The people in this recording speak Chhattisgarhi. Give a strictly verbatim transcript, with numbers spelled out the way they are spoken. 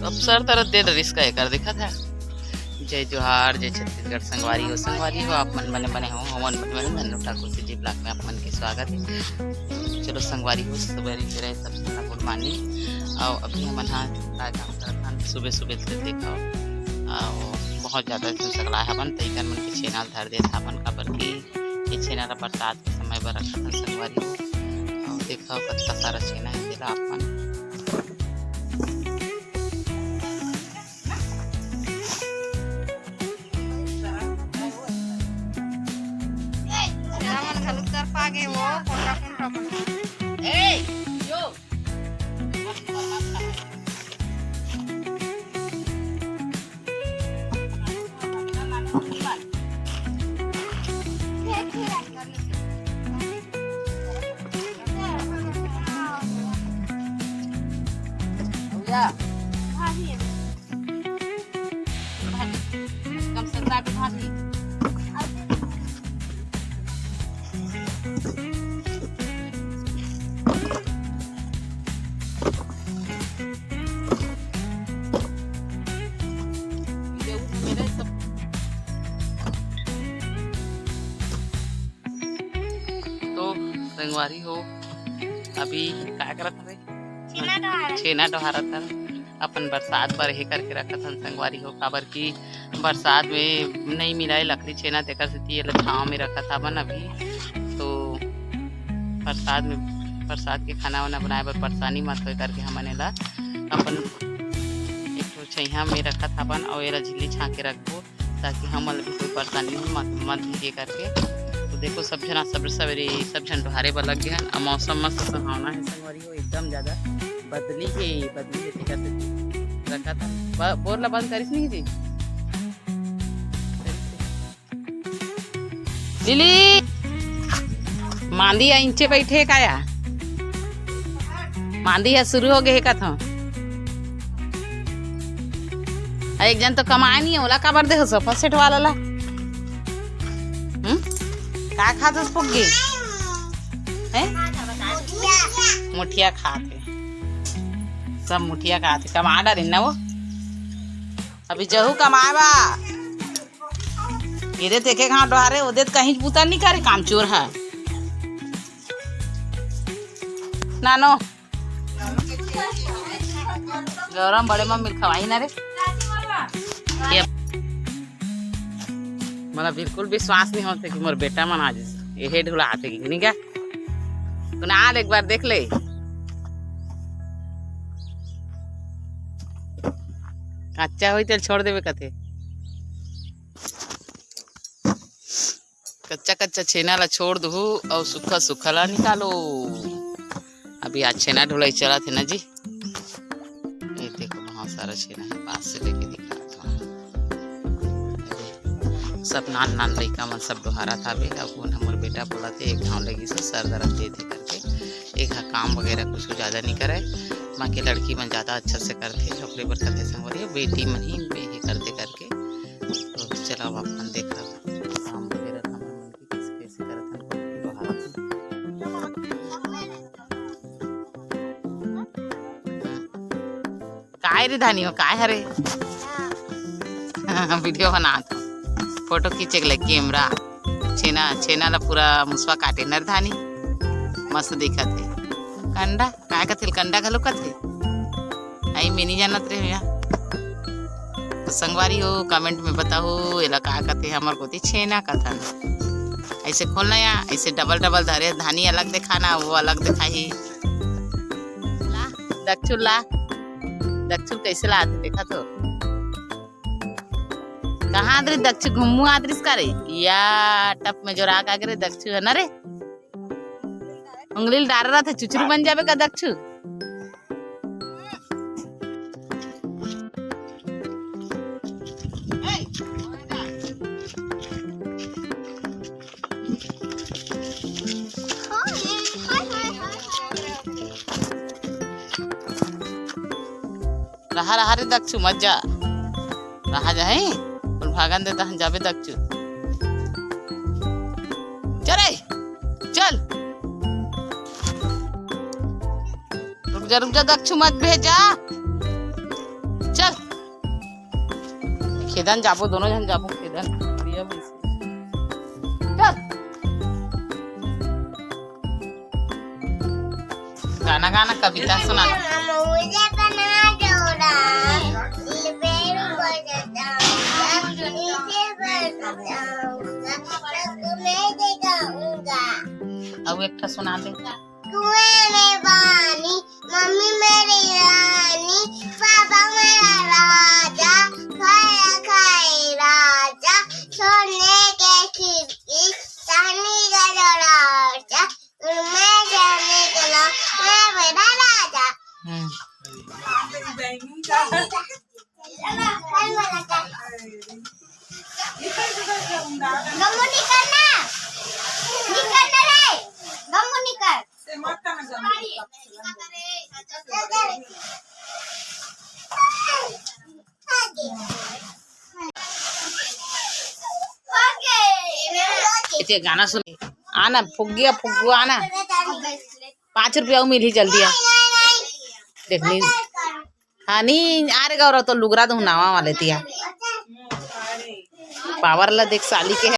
तो अब सर तरफ दे डरिस का एकर, देखत हे। जय जोहार, जय छत्तीसगढ़ संगवारी हो, संगवारी हो, आप मन बने बने हो, हमन बने बने, धन्नो ठाकुर C G vlog में आप मन के स्वागत हे। चलो संगवारी हो, सुबह रही रहे सब जना good morning। और अभी हमन हा काय काम करत हन, सुबह सुबह से देखो, और बहुत ज्यादा दिन सकला हवन, तो इकर मन के छेना ल धर देत हवन, काबर कि ये छेना ला बरसात के समय बर रखत हन संगवारी हो। और देखो कतका सारा छेना है, तेला आप मन हमन घलो तरपा गे वो, कोंटा कोंटा मन। ए, यो। भैया। भाभी। भाभी। कम से कम भाभी। तो संगवारी हो, अभी का करत हवे? छेना डोहारत। छेना डोहारत हन। अपन बरसात बर हे करके रखत हन संगवारी हो, काबर कि बरसात में नइ मिलय लकड़ी छेना, तेकर सेती एला छांव में रखत हवन अभी। तो बरसात में, बरसात के खाना वाना बनाए बर परेशानी मत होय करके हमन एला अपन एक ठो छइहां में रखत हवन, अउ एला झिल्ली छांव के रखबो, ताकि हमन ला भी कोई परेशानी हो मत, मत भीगे करके। तो देखो, सब झन आज सबेरे सबेरे सब झन डोहारे बर लग गे हन। अब मौसम मस्त सुहावना है संगवारी हो, एकदम ज्यादा बदली है, बदली है, तेकर सेती रखत हन। ब-, बोर ला बंद करिस नहीं जी? लिली, मांदी ह इंचे बइठे का या? मांदी ह शुरू हो गे हे कथों। अरे एक जन तो कमाए नहीं है, ओला काबर दे हो सोफा सेट वाला ला? हम्म? का खात हस पुग्गी? हैं? मुठिया खात हे। सब मुठिया खात हे। कमा डारिन ना वो। अभी जहू कमाए बा। एदे तेके घांव डोहारे, ओदे त कहीं बुता नहीं करे, कामचोर है। नानो। गौरम बड़े मम्मी ल खवाई ना रे। ये मला बिल्कुल विश्वास नहीं होते कि मोर बेटा मन आज ये हेड हुला आते कि नहीं क्या? तू ना आल एक बार देख ले। कच्चा होई तेल छोड़ देवे कथे। कच्चा कच्चा छेना ला छोड़ दूहू अउ सूखा सूखा ला निकालो। अभी आज छेना ढुलाई चलत हे ना जी। ये देखो, बहुत सारा छेना है, पास से लेके दिखाता हूँ। सब नान नान लइका मन सब डोहारत हावे। अब वो हमर बेटा बोलत हे, एक घांव लगी से सर दर्द देथे करके। एक हा काम वगैरह कुछ ज्यादा नहीं करे, बाकी लड़की मन ज्यादा अच्छा से करथे, ओकरे बर करथे संगवारी, बेटी मन ही बे-, ये करथे करके। तो चलो, अब अपन देखा काम वगैरह हमर मन के कैसे कैसे करत हन, डोहारत हन। काय रे धानी हो, काय हरे? वीडियो बनात हो, फोटो खींचे के लगे कैमरा। छेना, छेना ला पूरा मुसवा काटे नर धानी, मस्त दिखत हे। कंडा, काय कथे, कंडा घलो कथे। आई, मैं नहीं जानत रहे भैया। तो संगवारी हो, कमेंट में बताओ, एला का कथे, हमर कोती छेना कथन। ऐसे खोलना या, ऐसे डबल डबल धरे, धानी अलग दिखाना, वो अलग दिखाही। ला, दक्षु ला, दक्षु कैसे ला आथे, देखा तो। कहाँ आदरी दक्षु, घुम्मू आदरिस का रे? या टप में जोरा का रे दक्षु है ना रे? उंगली ल डारे रथे, चुचरू बन जाबे का दक्षु? रहा, रहा रे दक्षु, मत जा। रहा जा, हैं? बोल, भागन दे, तहन जाबे दक्षु। चल रे, चल। रुक जा, रुक जा, दक्षु मत भेजा। खेदन जाबो, दोनों झन जाबो खेदन। बढ़िया भैंसी। चल। गाना गाना, कविता सुना। मुझे बना दो राम, दिल पे रुको जताऊंगा, नीचे पर जताऊंगा, सबको मैं दिखाऊंगा। अब एक ठो सुना दे। कुएं में पानी, मम्मी मेरी रानी, पापा मेरा राजा, खाया खाए राजा, सोने के खिड़की, चांदी का दरवाजा, मैं जाने के लो, मैं मेरा राजा। हम्म। गमू निकल ना, निकल ना रे, गमू निकल। इसे गाना सुन, आना फुग्गिया फुग्गुआ आना, पाँच रुपया मिलही जल्दी आ। देखनी हाँ नी, आ रे गौरव, तो लुगरा तो नावा वाले तिया। पावर ला देख साली के।